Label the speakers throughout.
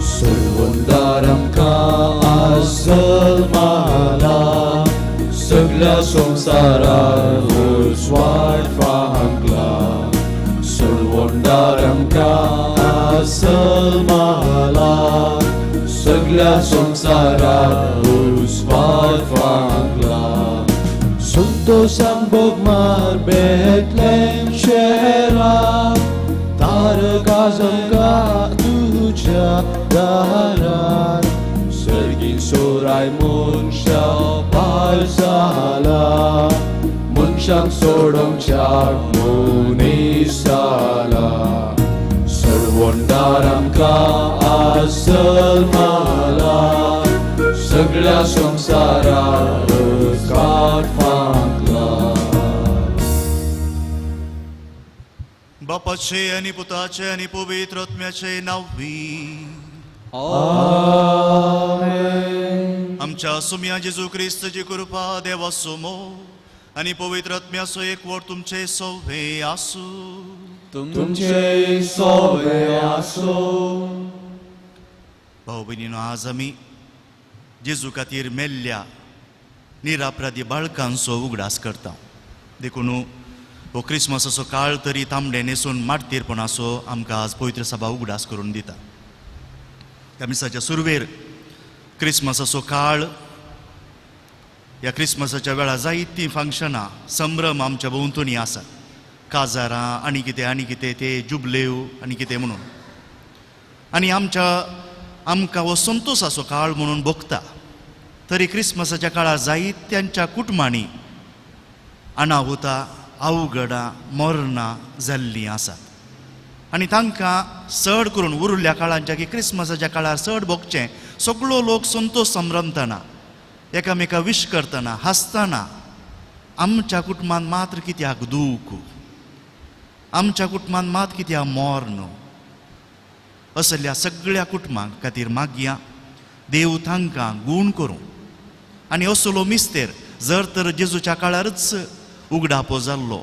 Speaker 1: सोळवणदार आमकां आज जल्माला, सगळ्या संवसारार उजवाड फांकला. सोळवणदार आमकां आज जल्माला, सगळ्या संवसारार उजवाड फांकला. संतोशान बोगमार बेतलेम शहरात, तारका जमका तुज्या दारार. सर्गीन सोराय मनशा पार जाला, मनशांक सोडोवच्याक मनीस जाला. सोडवणदार आमकां आज जल्माला, सगळ्या संवसारार उजवाड फांकला.
Speaker 2: बापाचे आनी पुताचे आनी पवित्र आत्म्याचे नांवी.
Speaker 1: आमेन.
Speaker 2: आमच्या सुम्या जेजू क्रिस्तची कृपा, देवाचो मोग आनी पवित्र आत्म्याचो एकवट तुमचे सवे आसूं.
Speaker 1: तुमचे सोवे आसूं.
Speaker 2: भाऊ भयणीनो, आज आमी जेजू खातीर मेल्ल्या निरापराधी बाळकांचो उगडास करता. देखून हो क्रिसमसाचो काळ तरी तांबडे न्हेसून मार्तीरपणाचो आमकां आज पवित्र सभा उगडास करून दिता. ह्या मिसाच्या सुरवेर क्रिसमसाचो काळ, ह्या क्रिसमसाच्या वेळार जायतीं फंक्शनां, संभ्रम आमच्या भोंवतणी आसात. काजारां आनी कितें आनी कितें, ते जुबलेव आनी कितें म्हणून, आनी आमच्या आमकां हो संतोसाचो काळ म्हणून भोगता. तरी क्रिसमसाच्या काळार जायत्यांच्या कुटुंबांनी अनाहुतां, अवघडां, मरणां जाल्लीं आसात आनी तांकां चड करून उरिल्ल्या काळांच्या की क्रिसमसाच्या काळार चड भोगचें. सगळो लोक संतोष संभ्रमतना, एकामेका विश करतना, हांसतना, आमच्या कुटुंबान मात्र कित्याक दूख, आमच्या कुटुंबान मात कित्याक मर्ण, असल्या सगळ्या कुटुंबां खातीर मागया देव तांकां गूण करूं. आनी असलो मिस्तेर जर तर जेजूच्या काळारच उगडापो जाल्लो,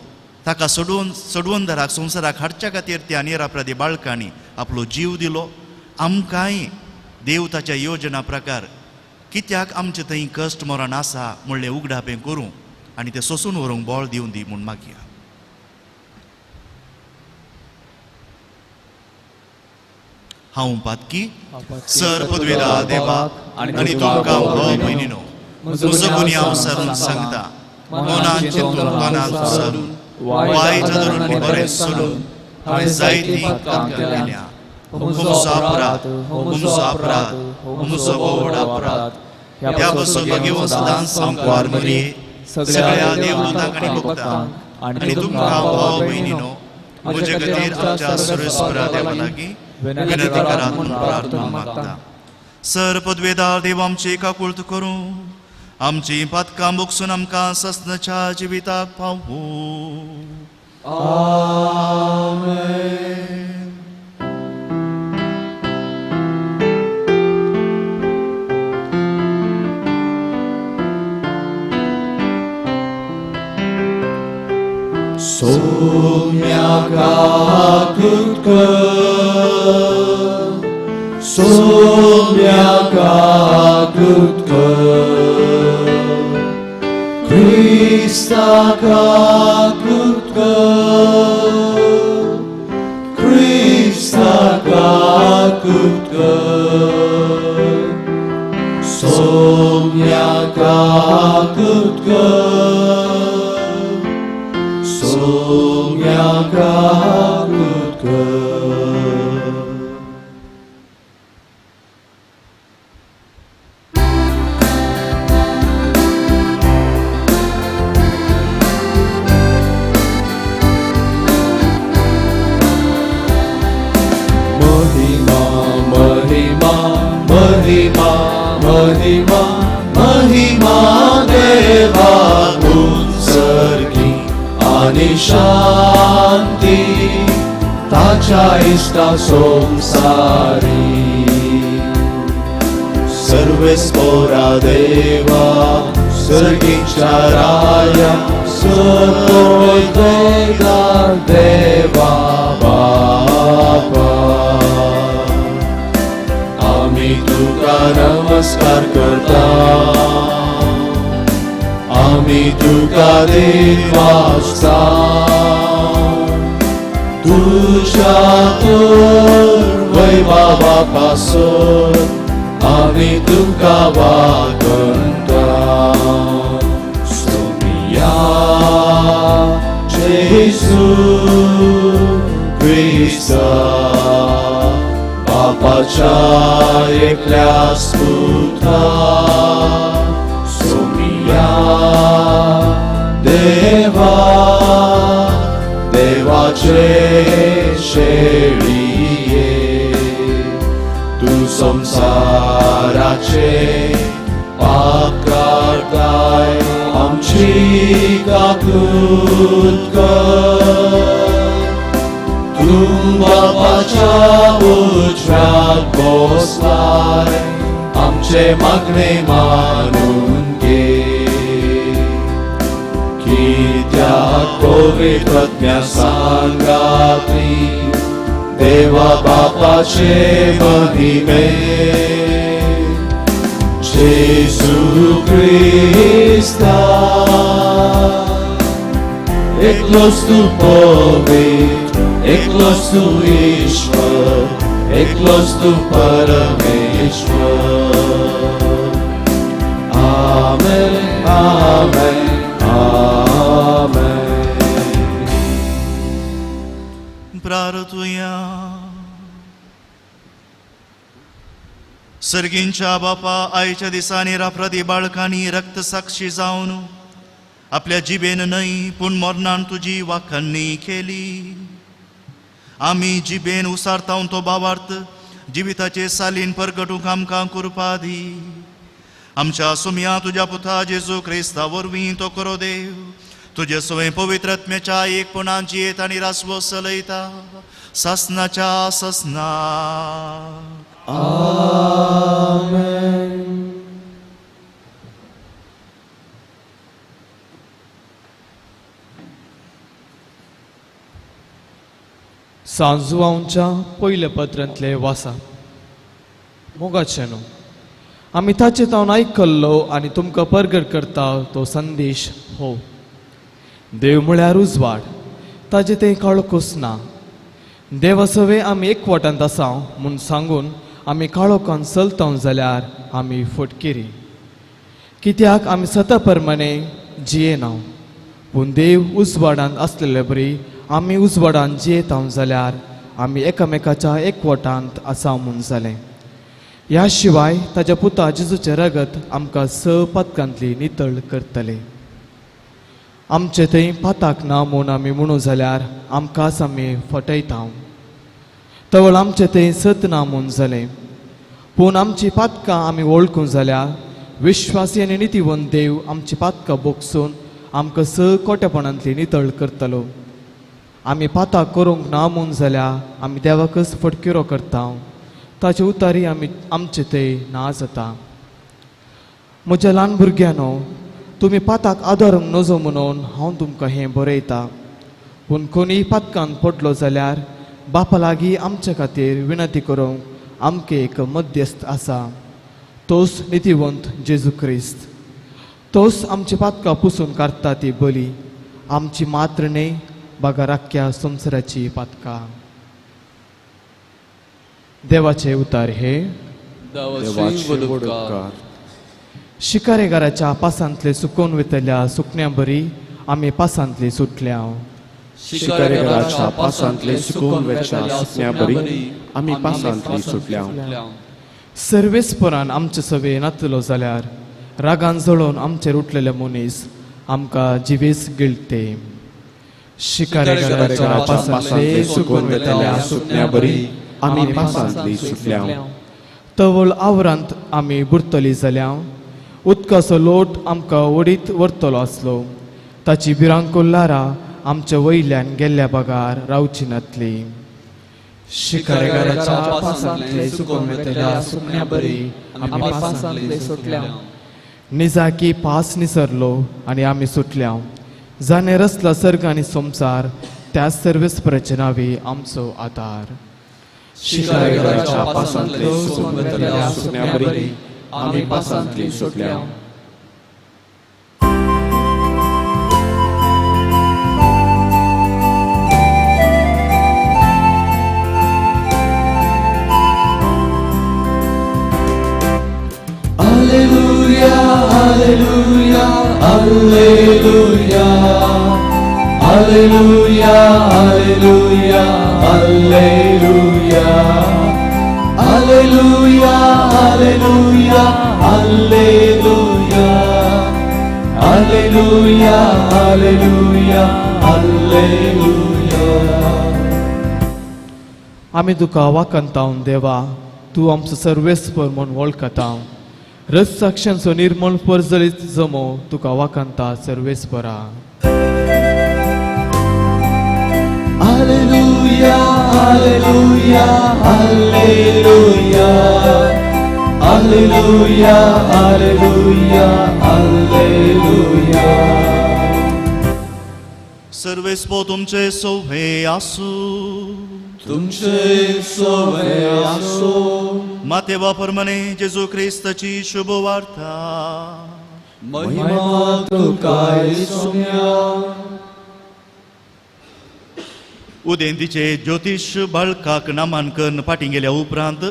Speaker 2: ताका सोडोवन सोडवणदाराक संवसाराक हाडच्या खातीर त्या निरापराधी बाळकांनी आपलो जीव दिलो. आमकांय देव ताच्या योजना प्रकार कित्याक आमचे थंय कश्ट मरण आसा म्हणलें उगडापें करूं आनी तें सोसून व्हरूंक बळ दिवन दी म्हूण मागया. हांव पातकी सर पदवेदा देवाक आनी तुमकां भाव भयणीनो म्हजो गुन्यांव सारून सांगता. मनान चिंतून, मनान सारून, वायट धरून आनी बरें सोडून हांवें जायतीं पातकां केल्या. म्हजो अपराध, म्हजो अपराध, म्हजो व्हड अपराध. ह्या पासून घेवन सदांच सामकार मरये, सगळ्या देवदूतांक आनी भक्तांक आनी तुमकां भाव भयणीनो म्हजे खातीर आमच्या सर्वेस्परा देवा लागीं विनंती करात म्हूण प्रार्थना मागता. सर पदवेदार देव आमची काकुळट करूं, आमची पातकां भोगसून आमकां ससनाच्या जिविताक पावूं.
Speaker 1: आमेन. सोम्या काकुत कर, सोम्या काकुत कर, क्रिस्ता काकुत कर, क्रिस्ता काकुत कर, सोम्या काकुत कर, सोम्या काकुत कर. महिमा महिमा महिमा महिमा महिमा देवा उत्सर्गी आनी शांती ताच्या इश्टा संसारी. सर्वेस्पोरा देवा, सर्गीच्या राया सकयल देवा बापा आमी तुका नमस्कार करता आमी तुका देवासता तुज्या तर वैभवा पासून आमी तुका वागंता सोमिया जेजू क्रिस्ता बापाच्या एकल्याच पुता सोमिया देवा देवाचे शेळिये तूं संसाराचे पाप काडताय आमची काकूत कर तूं बापाच्या उजव्यात बसलाय आमचे मागणे मानून घे कित्याक पवित्र आत्म्या सांगाती देवा बापाचे महिमे जेजू क्रिस्ता एकलोच तूं पवित्र एकलोच तूं ईश्वर एकलोच तूं परमेश्वर. आमेन आमेन आमेन.
Speaker 2: प्रार्थुया. सर्गींच्या बापा, आयच्या दिसांनी राप्रदी बाळकांनी रक्तसाक्षी जावन आपल्या जिबेन न्हय पूण मरणान तुजी वाखाणणी केली. आमी जिबेन उसारतावन तो बावार्थ जिविताचे सालीन परगटूंक आमकां कृपा दी. आमच्या सुमया तुज्या पुता जेजू क्रिस्ता वरवीं तो करो देव तुजे सवय पवित्र आत्म्याच्या एकपणान जियेत आनी रासवो चलयता सासनाच्या ससना.
Speaker 1: आमेन.
Speaker 3: सांजुआंवच्या पयल्या पत्रांतले वासा. मोगाचे न्हू आमी ताचे तावन आयकल्लो आनी तुमकां परगट करता तो संदेश हो. देव म्हळ्यार उजवाड, ताजें तें काळोखूच ना. देवा सवे आमी एकवटांत आसा म्हूण सांगून आमी काळोखान चलता जाल्यार आमी फटकिरी, कित्याक आमी सता प्रमाणे जियेना. पूण देव उजवाडांत आसलेले बरी आमी उजवाडान जियेता जाल्यार आमी एकामेकाच्या एकवटांत आसा म्हूण जालें. ह्या शिवाय ताज्या पुता जेजूचें रगत आमकां स पातकांतली नितळ करतलें. आमचे थंय पाताक ना म्हूण आमी म्हणू जाल्यार आमकांच आमी फटयता. तवळ आमचे थंय सत ना म्हूण जालें. पूण आमची पातकां आमी वळखूं जाल्यार विश्वासी आनी नितीवंत देव आमची पातकां बोगसून आमकां स कोटेपणांतली नितळ करतलो. आमी पाताक करूंक ना म्हूण जाल्यार आमी देवाकच फटकिरो करता, ताचे उतारी आमी आमचे थंय ना जाता. म्हज्या ल्हान भुरग्यांनो, तुमी पाताक आदारूंक नजो म्हणून हांव तुमकां हें बरयता. पूण कोणीय पातकान पडलो जाल्यार बापा लागीं आमचे खातीर विनंती करूंक आमकां एक मध्यस्थ आसा, तोच नितीवंत जेजू क्रिस्त. तोच आमची पातकां पुसून काडटा ती बली, आमची मात्र न्हय बागा राख्या संवसाराची पातकां. देवाचे उतार हे. शिकारेगाराच्या पासांतले सुकोवन वयतल्या सुकण्या बरी आमी पासांतली सुटल्या.
Speaker 1: शिकारेगाराच्या पासांतले सुकून वेच्या सुकण्या बरी आमी पासांतली सुटल्या.
Speaker 3: सर्वेस्परान आमचे सवे नातलो जाल्यार रागान जळोवन आमचेर उठलेले मनीस आमकां जिवेस गिळते. शिकारेगाराच्या पासांतले सुकून वेतल्या
Speaker 1: सुकण्या बरी आमी पासांतली सुटल्या.
Speaker 3: तवळ आवरांत आमी बुरतली जाल्या उदकाचो लोट आमकां ओडीत व्हरतलो आसलो, ताची भिरांकूळ ल्हारां आमच्या वयल्यान गेल्ल्या बगार रावची नातली. शिकारेगाराच्या पासांतले सुकून वेतल्या सुकण्या बरी आमी पासांतली सुटल्या. निजाकी पास निसरलो आनी आमी सुटल्या. जाणें रचला सर्ग आनी संवसार त्या सर्वेस्पराचे नांवी आमचो आदार.
Speaker 1: शिकारेकराच्या पासांतले सुकून वतल्या सुकण्या बरी आमी पासांतली सुटल्या.
Speaker 4: Alleluia, Alleluia, Alleluia, Alleluia, Alleluia, Alleluia, Alleluia, Alleluia, Alleluia, Alleluia, Alleluia, Alleluia.
Speaker 3: आमी तुका वाकंतावन देवा, तूं आमचो सर्वेस्पर म्हूण वळखता. रस साक्षांचो निर्मळ परजळीत जमो तुका वाकंता सर्वेस्परा.
Speaker 4: Alleluia, Alleluia, Alleluia, Alleluia, Alleluia, Alleluia.
Speaker 2: सर्वेस्पो तुमचे सोवे आसूं.
Speaker 4: तुमचे सोवे आसो.
Speaker 2: मातेवा परमने जेजू क्रिस्ताची शुभ वार्ता.
Speaker 4: महिमा तुका सोम्या.
Speaker 2: उदेंतीचे ज्योतिश बाळकाक नामांकन फाटीं गेल्या उपरांत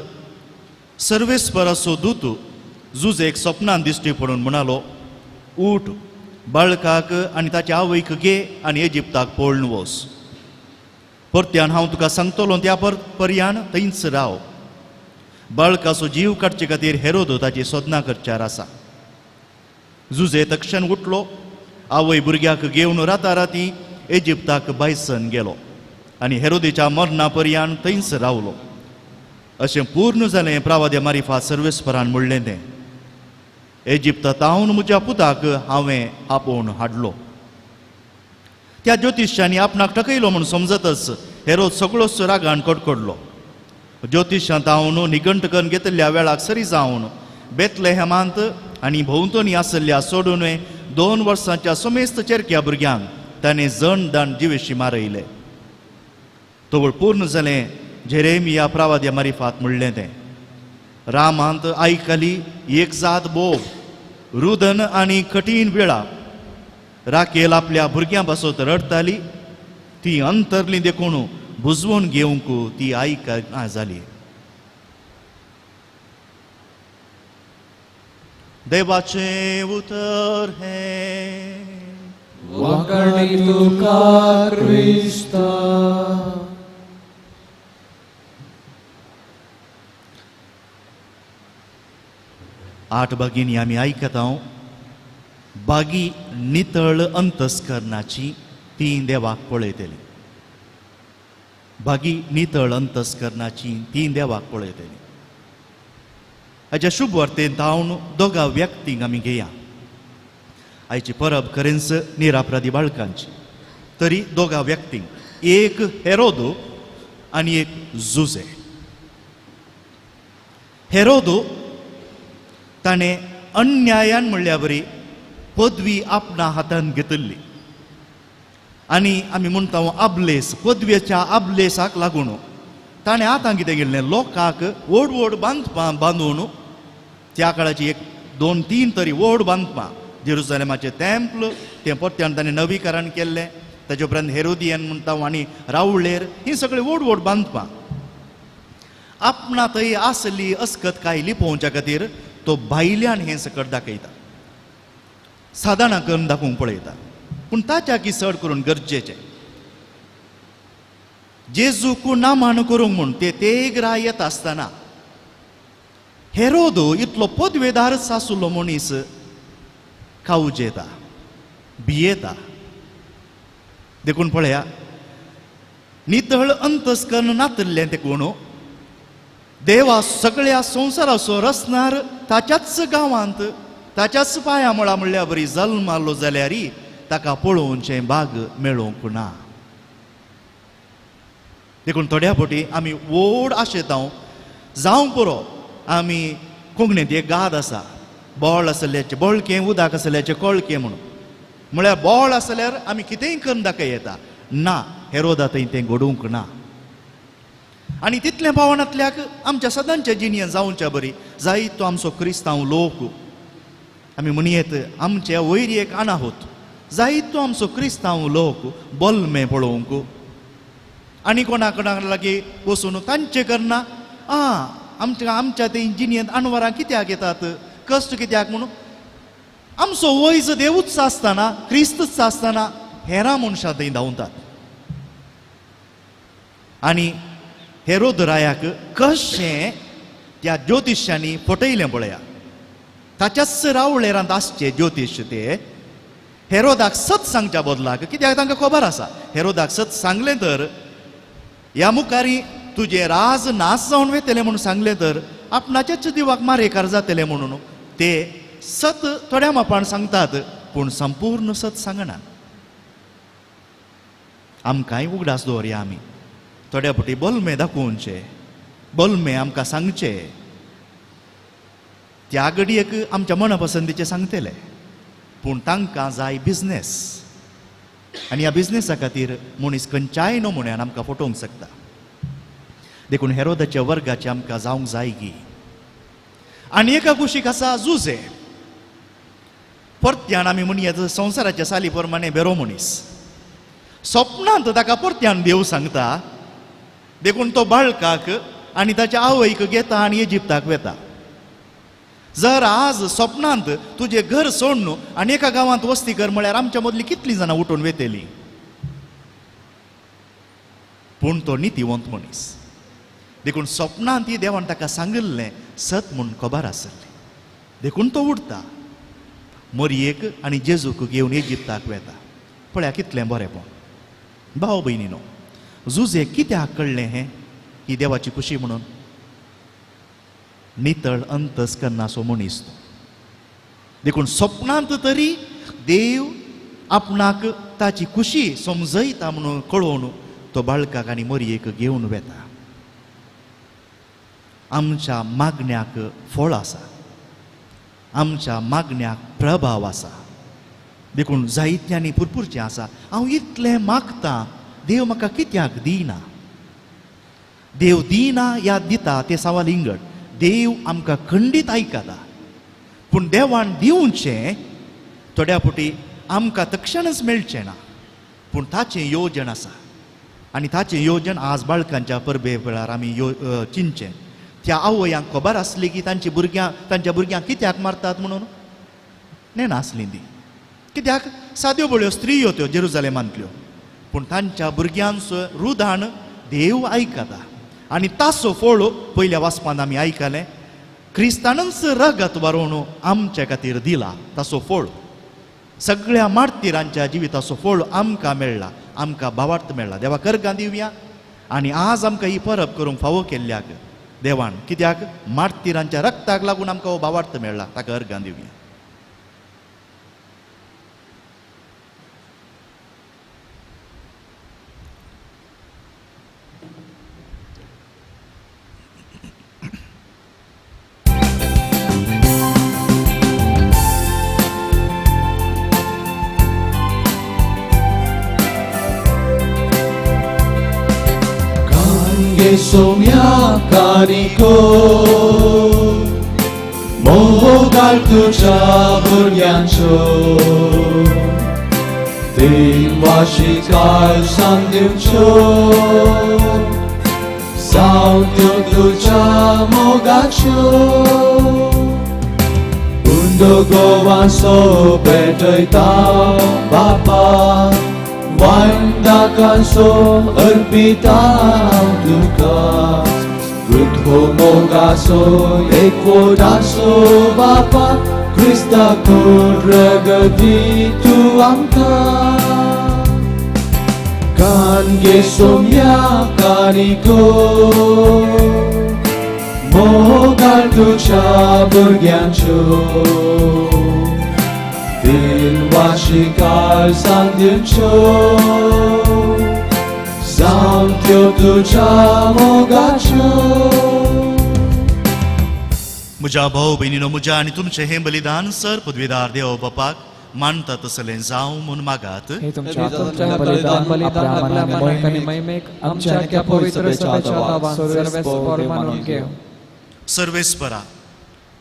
Speaker 2: सर्वेस्पराचो दूत जुजेक सपनान दिश्टी पडून म्हणालो, उठ, बाळकाक आनी ताच्या आवयक घे आनी इजिप्ताक पळून वच. परत्यान हांव तुका सांगतलो त्या पर्यान थंयच राव. बाळकाचो जीव काडचे खातीर हेरोद ताची सोदना करच्यार आसा. जुजे तक्षण उठलो, आवय भुरग्याक घेवन राताराती इजिप्ताक बायसन गेलो आनी हेरोदीच्या मरणा पर्यान थंयच रावलो. अशें पूर्ण जालें प्रावाद्या मारिफा सर्वेस्परान म्हणलें तें, इजिप्ता तावन म्हज्या पुताक हांवें आपोवन हाडलो. त्या ज्योतिशांनी आपणाक टकयलो म्हूण समजतच हेरोद सगळोच रागान कडकडलो. ज्योतिशांत हांव निघंट करून घेतिल्ल्या वेळाक सरी जावन बेतलेहमांत आनी भोंवतणी आशिल्ल्या सोडून 2 वर्सांच्या समेस्त चेरक्या भुरग्यांक ताणें जण दाण जिवेशी मारयले. तवळ पूर्ण जालें जेरेमिया प्रावाद्या मारिफात म्हणलें तें, रामांत आयकली एक जात बोब, रुदन आनी कठीण वेळा. राकेल आपल्या भुरग्यां पासत रडटाली, ती अंतरली देखून बुजवून घेवंक ती आयकना जाली. देवाचें उतर हें.
Speaker 4: वाकणी तुका क्रिस्ता.
Speaker 2: आठ बागींनी आमी आयकता, बागी नितळ अंतस्करणाची ती देवाक पळयतली. बागी नितळ अंतस्करणाची ती देवाक पळयतली. हाच्या शुभ वार्तेन धांवन दोगा व्यक्तींक आमी घेया. आयची परब खरेंच निरापराधी बाळकांची, तरी दोगा व्यक्तींक, एक हेरोदो आनी एक जुजे. हेरोदो ताणें अन्यायान म्हणल्या बरी पदवी आपणा हातान घेतिल्ली आनी आमी म्हणटा आबलेस, पदवेच्या आबलेसाक लागून ताणें आतां कितें केल्लें, लोकांक व्हड व्हड बांदपां बांदून त्या काळाची 1 2 3 तरी व्हड बांदपां, जेरुसलेमाचें तेम्पल तें परत्यान ताणें नवीकरण केल्लें, ताचे उपरांत हेरोदियन म्हणटा आनी रावळेर, हीं सगळीं व्हड व्हड बांदपां आपणा थंय आसली अस्कत काय लिपोवच्या खातीर तो भायल्यान हें सकट दाखयता, सादारण करून दाखोवंक पळयता. पूण ताच्या की चड करून गरजेचें जेजूक नामान करूंक म्हूण ते तेगरा येता आसतना हेरोद इतलो पदवेदारच आसलो मनीस कावजेता, भियेता. देखून पळया, नितळ अंतस्करण नातिल्लें तें कोण देवा सगळ्या संवसाराचो रचणार ताच्याच गांवांत ताच्याच पांया मुळा म्हणल्या बरी जल्मालो जाल्यार ताका पळोवचें भाग मेळोवंक ना. देखून थोड्या फावटी आमी व्हड आशेतांव जावं पुरो. आमी कोंकणींत एक गाद आसा, बोळ आसल्याचें बोळकें उदक आसल्याचें कोळकें म्हणून. म्हळ्यार बोळ आसल्यार आमी कितेंय करून दाखय येता ना, हेरोदा थंय तें घडूंक ना. आनी तितलें पावनातल्याक आमच्या सदांच्या जिणेंत जावच्या बरी जायतो आमचो क्रिस्तांव लोक आमी म्हणयेत आमचे वयर एक अनाहूत जायतो आमचो क्रिस्तांव लोक बोलमे पळोवंक आनी कोणा कोणाक लागीं वचून तांचें करना आं आमच्या आमच्या ते जिणेंत अणवरां कित्याक येतात कश्ट कित्याक म्हणून आमचो वयज देवूच आसतना क्रिस्तूच आसतना हेरां मनशां थंय धांवतात. आनी हेरोद रायाक कशें त्या ज्योतिशांनी फटयलें पळया. ताच्याच रावळेरांत आसचे ज्योतिश ते हेरोदाक सत सांगच्या बदलाक, कित्याक तांकां खबर आसा हेरोदाक सत सांगलें तर ह्या मुखारी तुजें राज नाश जावन वयतलें म्हणून सांगलें तर आपणाच्याच दिवाक मारेकार जातलें म्हणून ते सत थोड्या मापान सांगतात पूण संपूर्ण सत सांगना. आमकांय उगडास दवरया आमी थोड्या फावटी बोलमे दाखोवचे बोलमे आमकां सांगचे त्या घडयेक आमच्या मना पसंतीचें सांगतले पूण तांकां जाय बिजनेस आनी ह्या बिजनेसा खातीर मनीस खंयच्याय नमुन्यान आमकां फटोवंक शकता. देखून हेरोदाच्या वर्गाचे आमकां जावंक जाय गी. आनी एका कुशीक आसा जुजे. परत्यान आमी म्हणयेत संवसाराच्या साली प्रमाणे बेरो मनीस सपनांत ताका परत्यान देव सांगता देखून तो बाळकाक आनी ताच्या आवयक घेता आनी इजिप्ताक वेता. जर आज सपनांत तुजें घर सोडून आनी एका गांवांत वस्ती कर म्हळ्यार आमच्या मदलीं कितलीं जाणां उठून वेतलीं. पूण तो नितीवंत मनीस देखून सपनांत ही देवान ताका सांगिल्लें सत म्हूण खबर आसली देखून तो उठता मरयेक आनी जेजूक घेवन इजिप्ताक वेता. पळया कितलें बरेंपण. भाव भयणीनो, जुजे कित्याक कळ्ळें हें ही देवाची खुशी म्हणून? नितळ अंतस करनासो मनीस तो. देखून सपनांत तरी देव आपणाक ताची खुशी समजयता म्हणून कळोवन तो बाळकाक आनी मरयेक घेवन वेता. आमच्या मागण्याक फळ आसा, आमच्या मागण्याक प्रभाव आसा. देखून जायत्यांनी पुरपुरचें आसा हांव इतलें मागतां देव म्हाका कित्याक दिना. देव दिना या दिता तें सवाल इंगड. देव आमकां खंडीत आयकता पूण देवान दिवचें थोड्या फावटी आमकां तक्षणच मेळचें ना पूण ताचें योजन आसा आनी ताचें योजन आज बाळकांच्या परबे वेळार आमी यो चिंतचें. त्या आवयांक खबर आसली की तांची भुरग्यां तांच्या भुरग्यांक कित्याक मारतात म्हणून नेणा आसली ती कित्याक साद्यो बळ्यो स्त्रियो त्यो जेरुजालेमांतल्यो पूण तांच्या भुरग्यांचो रुदान देव आयकता आनी ताचो फळ पयल्या वाचपांत आमी आयकलें क्रिस्तानच रगत बरोवन आमचे खातीर दिला. ताचो फळ सगळ्या मार्तिरांच्या जिविताचो फळ आमकां मेळ्ळा, आमकां भावार्थ मेळ्ळा. देवा करगां दिवया आनी आज आमकां ही परब करूंक फावो केल्ल्याक देवान कित्याक मार्तिरांच्या रक्ताक लागून आमकां हो भावार्थ मेळ्ळा ताका अर्गां दिवया.
Speaker 4: सोम्या कारिको मोगाल तुझ्या भुरग्यांचो देवाशी काल सांदिवच्यो सावत्यो तुझ्या मोगाच्यो उंडो गोवासो पेटयता बापा वायंदाकांसो अर्पिता तुका वृद्धो मोगासो एकवटासो बापा क्रिस्ताको रगती तूं आमकां कानगे सोम्या कानिको मोगाल तुझ्या भुरग्यांच्यो दिलवाशी काल सांदिवच्यो सामक्यो तुझ्या मोगाच्यो.
Speaker 2: म्हज्या भाव भयणीनो, म्हज्या आनी तुमचें हें बलिदान सर पदवीदार देव बापाक मानता तसलें जावं म्हूण मागात.
Speaker 1: हे तुमच्या हातांतलें बलिदान आपल्या मनाक आनी महिमेक आमच्या आनी त्या पवित्र सभेच्या नांवान सर्वेस्पर मानून घेवं.
Speaker 2: सर्वेस्परा,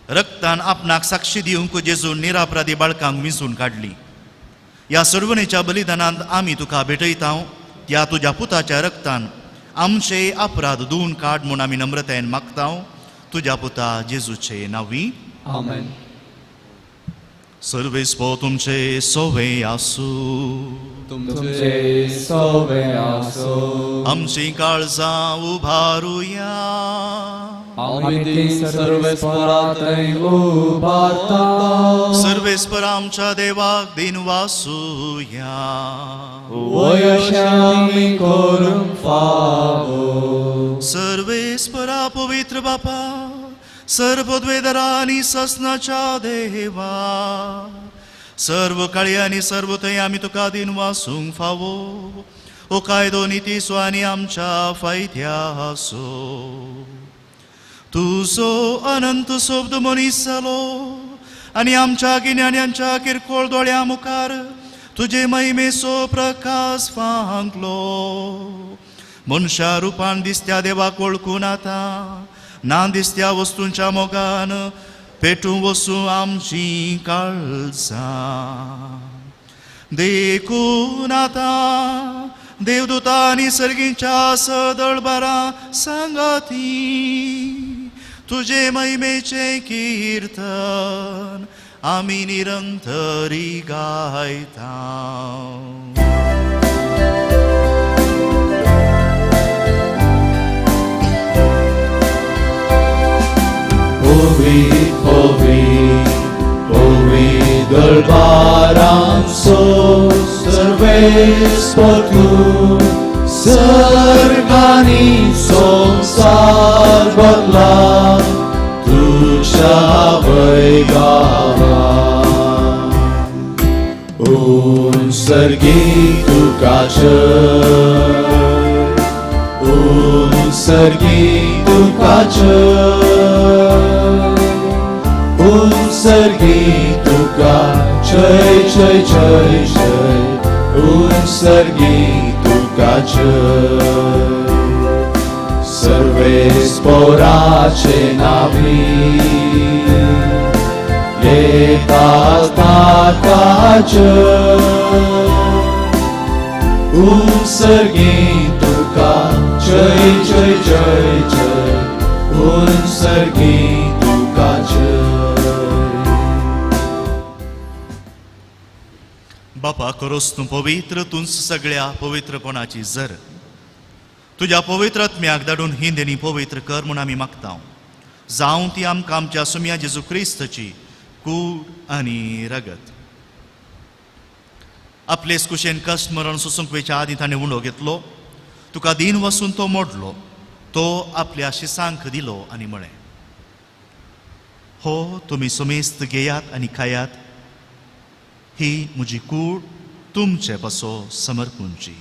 Speaker 2: रक्तान आपणाक साक्षी दिवंक जेजून निरापराधी बाळकांक विंचून काडली. ह्या सर्वणेच्या बलिदानांत आमी तुका भेटयता त्या तुज्या पुताच्या रक्तान आमचे अपराध धुवून काड म्हूण आमी नम्रतायेन मागता तुज्या पुता जेजूचे नांवी.
Speaker 1: आमेन.
Speaker 2: सर्वेस्पर तुमचे सोवे आसूं.
Speaker 1: तुमचे सोवे आसूं.
Speaker 2: आमची काळजां उबारुया.
Speaker 1: आमी ती सर्वेस्परा थंय उबारता.
Speaker 2: सर्वेस्पर आमच्या देवाक दिनवासुया.
Speaker 1: वय अशें आमी करूंक फावो.
Speaker 2: सर्वेस्परा पवित्र बापा, सर्वद्वेदरा आनी ससनाच्या देवा, सर्व काळी आनी सर्व थंय आमी तुका दिनवासूंक फावो. ओ कायदो नितीचो आनी आमच्या फायद्याचो तुजो अनंत शब्द मनीस जालो आनी आमच्या गिन्यान्यांच्या किरकोळ दोळ्यां मुखार तुजे महिमेचो प्रकाश फांकलो. मनशा रुपान दिसत्या देवाक वळखून आतां ना दिसत्या वस्तूंच्या मोगान पेटूं वसूं आमची काळजां. देखून आतां देवदूता आनी सर्गींच्या सदळबारा सांगाती तुजे महिमेचें किर्तन आमी निरंतरी गायता.
Speaker 1: पवित्र पवित्र पवित्र दरबारांचो सर्वेस्पर तूं, सर्गांनी संवसार भरला तुज्या वैभवान. उत्सर्गी तुका जय, उत्सर्गी तुका जय, उत्सर्गी तुका जय जय जय जय, उत्सर्गी तुका जय. सर्वेस्पराचे नावी येता ताका जय, उत्सर्गी तुका जय जय जय जय, उत्सर्गी तुका जय.
Speaker 2: बापा, करोस तूं पवित्र, तूंच सगळ्या पवित्रपणाची जर. तुज्या पवित्र आत्म्याक धाडून ही देणी पवित्र कर म्हूण आमी मागता. जावं ती आमकां आमच्या सुम्या जेजू क्रिस्ताची कूड आनी रगत. आपलेच कुशेन कश्ट मरण सोसूंक वयच्या आदीं ताणें उंडो घेतलो, तुका दीन वसून तो मोडलो, तो आपल्या शिसांक दिलो आनी म्हळें, हो तुमी सुमेस्त घेयात आनी खायात, ही म्हजी कूड तुमचे पासो समर्पूंची.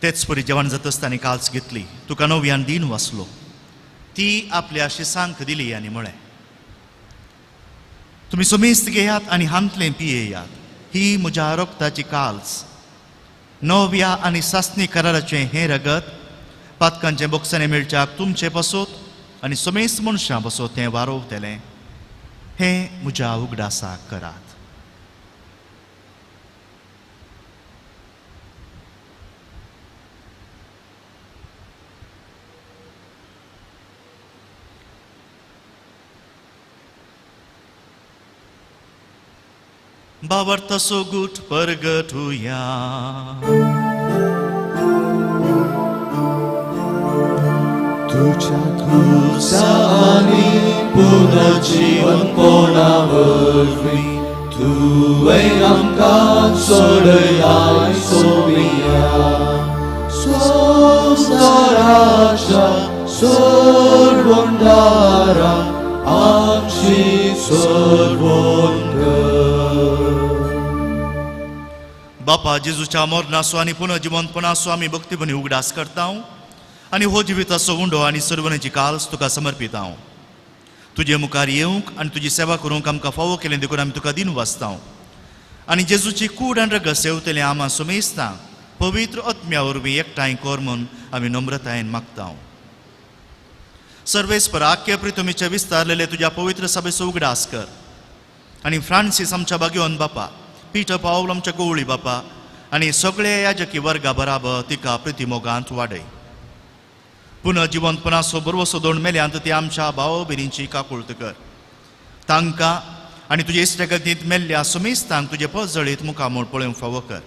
Speaker 2: तेच परी जेवण जातच ताणें काल्स घेतली, तुका नव्यान दीन वाचलो, ती आपल्या शिसांक दिली आनी म्हळें, तुमी सुमेस्त घेयात आनी हांतलें पियेयात, ही म्हज्या रक्ताची काल्स, नव्या आनी सासणी कराराचें हें रगत पातकांचें बोक्सांनी मेळच्याक तुमचे पासत आनी समेस्त मनशां पासत तें वारोवतलें. हें म्हज्या उगडासाक करात. भावार्थाचो गूट परगटुया.
Speaker 1: तुज्या क्रुसा आनी पुनर्जीवनपणा वरवीं तुवें आमकां सोडयाय सोमिया. संवसाराच्या सोडवणदारा
Speaker 4: आमची सर्वोन कर.
Speaker 2: बापा जेजूच्या मरणाचो आनी पुनर्जिवंतपणाचो आमी भक्तीपणी उगडास करता आनी हो जिविताचो उंडो आनी सर्वनेची काल्स तुका समर्पिता. तुजे मुखार येवंक आनी तुजी सेवा करूंक आमकां फावो केलें देखून आमी तुका दिन वाचता आनी जेजूची कूड आनी रगत सेवतले आमा सुमेस्ता पवित्र आत्म्या वरवीं एकठांय कर म्हूण आमी नम्रतायेन मागता. सर्वेस्पर आख्या प्रितमीचे विस्तारलेले तुज्या पवित्र सभेचो उगडास कर आनी फ्रांसीस आमच्या बागेवन बापा, पीटर पावल आमच्या गोवळी बापा आनी सगळे याजकी वर्गा बराबर तिका प्रितिमोगांत वाडय. पुनर्जिवंतपणाचो बरवसो दोन मेल्यांत ती आमच्या भाव भयणींची काकुळत कर. तांकां आनी तुजे इश्टागतींत मेल्ल्या सुमेस्तांक तुजे पजळीत मुखामोळ पळोवंक फावो कर.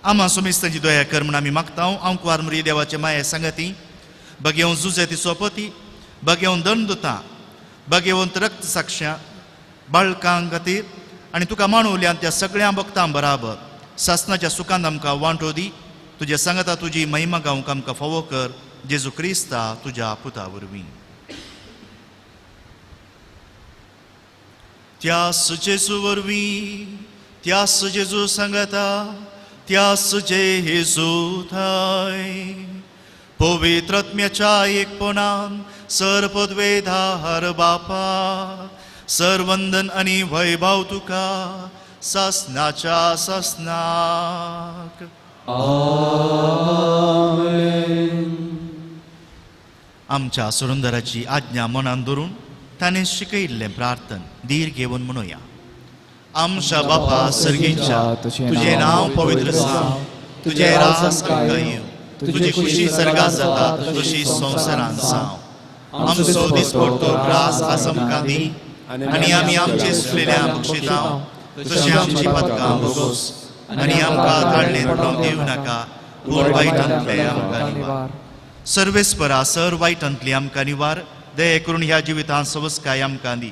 Speaker 2: आमा सुमेस्तांची दया कर म्हूण आमी मागता. आंकवार मुरी देवाचे माये सांगती बगेवन जुजे ती सोपती, बगेवन दंडुता, बगेवंत रक्त साक्ष्या बाळकां खातीर आनी तुका मानवल्यान त्या सगळ्या भक्तां बराबर सासनाच्या सुखान आमकां वांटो दी. तुजे सांगता तुजी महिमा गावंक आमकां फावो कर जेजू क्रिस्ता तुज्या पुता वरवीं. त्यास जेजू वरवीं, त्यास जेजू सांगता, त्यास जेजू थंय पवित्र आत्म्याच्या एकपणान सर्वपदवेधार बापा सरवंदन आनी वैभव तुका सासनाच्या सासनाक.
Speaker 4: आमेन.
Speaker 2: आमच्या सुरुंदराची आज्ञा मनान धरून ताणें शिकयिल्लें प्रार्थन धीर घेवन म्हणुया. आमच्या बापा सर्गीच्या, तुजें नांव पवित्र जावं, तुजें राज आमकां येवं, तुजी खुशी सर्गात जाता तशी संवसारांत जावं. आमचो दिसपडतो ग्रास आज आमकां दी आनी आमी आमचे सुकलेल्या बक्षितां तशें आमची पदकां भोगोस आनी आमकां ताळणेंत पडोवंक दिवं नाका, पूण वायटांतलें आमकां निवार. सर्वेस्परा सर वायटांतली आमकां निवार. दया करून ह्या जिवितांत सवस्काय आमकां दी.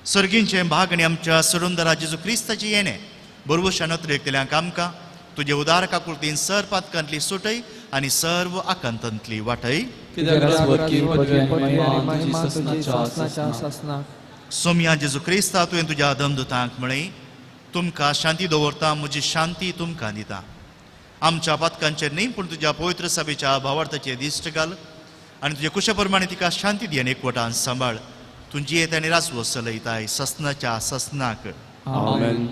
Speaker 2: सर्गींचें भाग आनी आमच्या सरुंदरा जेजू क्रिस्ताचें येणें बरवशान अतिरेकतल्यांक आमकां तुजे उदार काकुळतीन सर पातकांतली सुटय आनी सर्व आकांतांतली वाटय. सोमया जेजू क्रिस्ता तुवें तुज्या दमदुतांक म्हळें, तुमकां शांती दवरता, म्हजी शांती तुमकां दिता. आमच्या पातकांचेर न्ही पूण तुज्या पवित्र सभेच्या भावार्थाचेर दिश्ट घाल आनी तुजे कुशा प्रमाणे तिका शांती दी आनी एकवटान सांबाळ. तुजी येत आनी राजवस चलयताय ससनाच्या ससनाक.
Speaker 4: आमेन.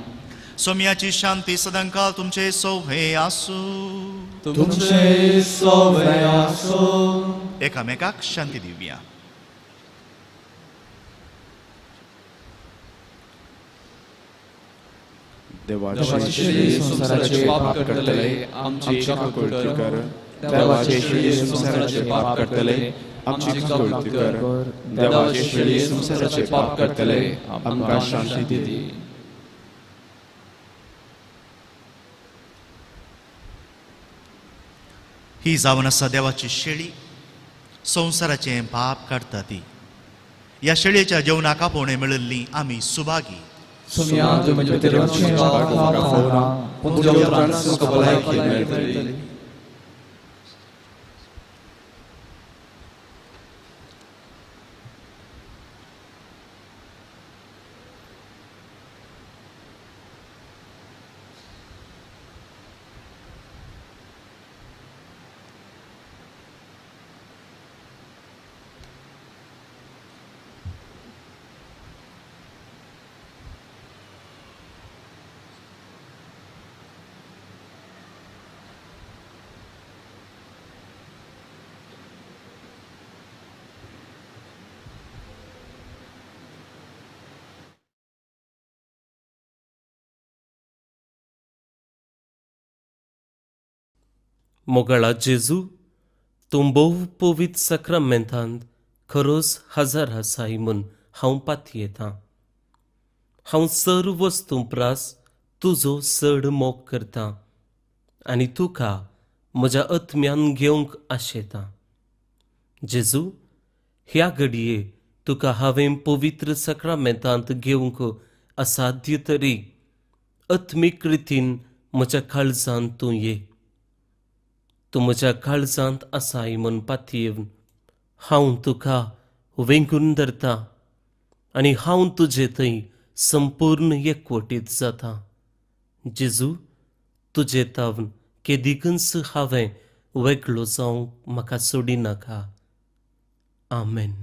Speaker 2: सोमयाची शांती सदांकाळ तुमचे सोवे आसूं.
Speaker 4: तुमचे सोवे आसूं.
Speaker 2: एकामेकाक शांती दिवया.
Speaker 1: देवाचे संवसाराचे पाप करतले आमची काकुळट कर. देवाचे संवसाराचे पाप करतले आमची काकुळट कर. देवाचे संवसाराचे पाप करतले आमकां शांती दी.
Speaker 2: ही जावन आसा देवाची शेळी, संवसाराचें पाप काडटा ती. ह्या शेळयेच्या जेवणाक आपोवणें मेळिल्ली आमी सुभागी.
Speaker 5: मोगाळा जेजू, तूं भोव पवित्र साक्रामेंतांत खरोच हजर आसाय म्हूण हांव पातयेतां. हांव सर्व वस्तूं प्रास तुजो चड मोग करतां आनी तुका म्हज्या आत्म्यान घेवंक आशेतां. जेजू, ह्या घडये तुका हांवें पवित्र साक्रामेंतांत घेवंक असाध्य तरी आत्मीक रितीन म्हज्या काळजांत तूं ये. तूं म्हज्या काळजांत आसाय म्हूण पातयेवन हांव तुका वेंगून धरता. आनी हांव तुजे थंय संपूर्ण एकवटीत जाता. जेजू, तुजे तावन केदिकूच हांवें वेगळो जावंक म्हाका सोडिनाका. आमेन.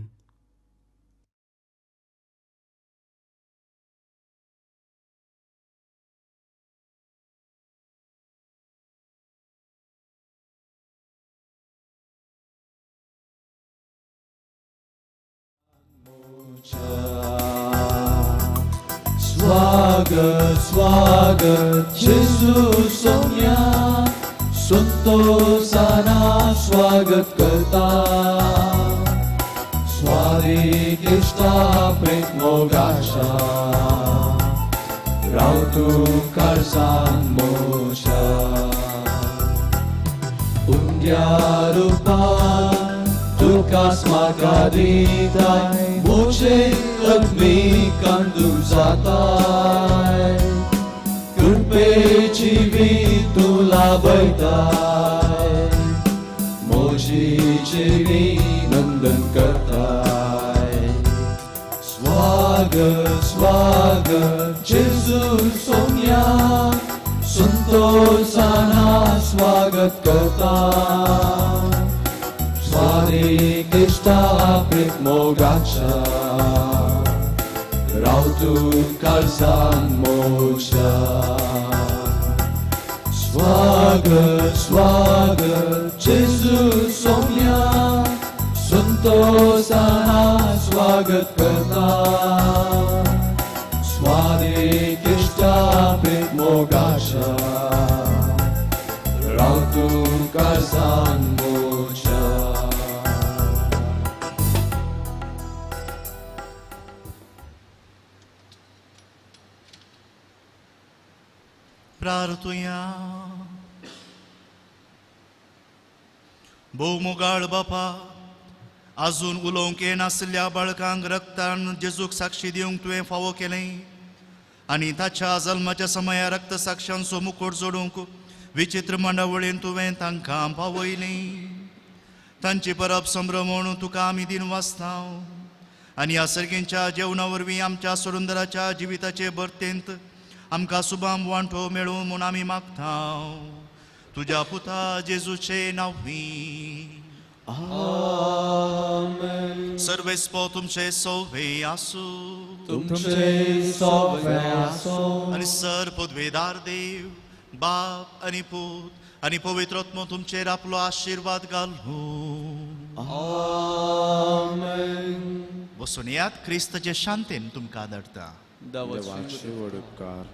Speaker 4: स्वागत स्वागत जेजू सोम्या, संतोषाना स्वागत करता. स्वारी क्रिस्ता प्रेम मोगाशा, राव तूं काळजान मोशा. उंड्या रुपान तुका म्हाका दिताय, मोचे अग्निकांत जाताय. कृपेची वीज तूं लाभयताय, मोजीची वीज नंदन करताय. स्वागत स्वागत जेजू सोम्या, संतोषाना स्वागत करता. स्वारी क्रिस्ता प्रेम मोगाच्या, राव तूं काळजान मोशा. स्वागत स्वागत जेजू सोम्या, संतोषाना स्वागत करता. स्वारी क्रिस्ता प्रेम मोगाच्या, राव तूं काळजान मोशा.
Speaker 2: प्रार्थुया. भोव मोगाळ बापा, आजून उलोवंक येनासल्या बाळकांक रक्तान जेजूक साक्षी दिवंक तुवें फावो केलें आनी ताच्या जल्माच्या समया रक्त साक्षांचो मुकोट जोडूंक विचित्र मांडावळीन तुवें तांकां पावयलें. तांची परब संभ्रम म्हणून तुका आमी दिन वाचता आनी ह्या सर्गींच्या जेवणा वरवीं आमच्या सोडुंदराच्या जिविताचे भरतेंत आमकां सुबाम वांटो मेळूं म्हूण आमी मागता. तुज्या पुता जेजूचे नांवी.
Speaker 4: आमेन.
Speaker 2: सर्वेस्पो तुमचे सोवे आसूं.
Speaker 4: तुमचे सोवे आसूं.
Speaker 2: आनी सर पदवेदार देव बाप आनी पूत आनी पवित्र आत्मो तुमचेर आपलो आशिर्वाद घालूं.
Speaker 4: आमेन.
Speaker 2: वसून यात क्रिस्ताचे शांतेन तुमकां धाडटा.
Speaker 1: देवाचे व्हड उपकार.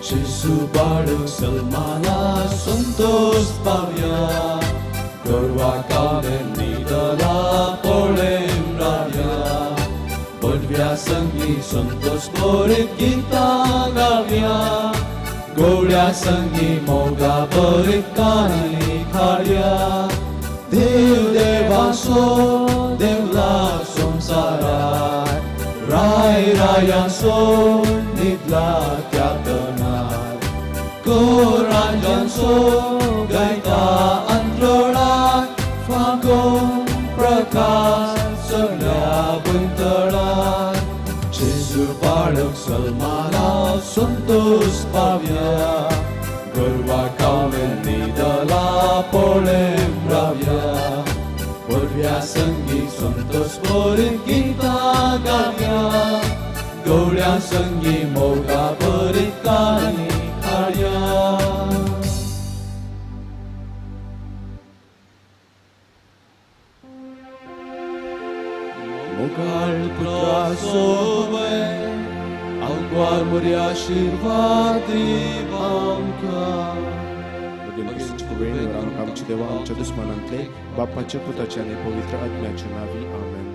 Speaker 4: जेजू बाळक सलमाना संतोष पावया, गोरवा कामेन न्हिदला पळेन रावया. बडव्या संगी संतोष बरीत गितां गावया, गोवळ्या संगी मोगा बरीत काणी खाडया. देव देवासो देवला संवसारात, राय रायासो न्हिदला त्या तणार. कोरांजांचो गायता अंत्रोळाक, फांकोन प्रकाश सगळ्या भुंयतळार. जेजू बाळक सलमाना संतोष पावया, गोरवा कामेन न्हिदला पळेन रावया. बडव्या संगी संतोष बरीत गितां गावया, गवळ्या संगी मोगा बरीत काणी खाडया. मोगाळ पुत्रा सोवे आवग्वार मोरी आशिर्वाद दीव आमकां.
Speaker 1: आमच्या देवा आमच्या दुस्मानांतले बापाच्या पुताच्या आनी पवित्र आत्म्याच्या नांवी. आमेन.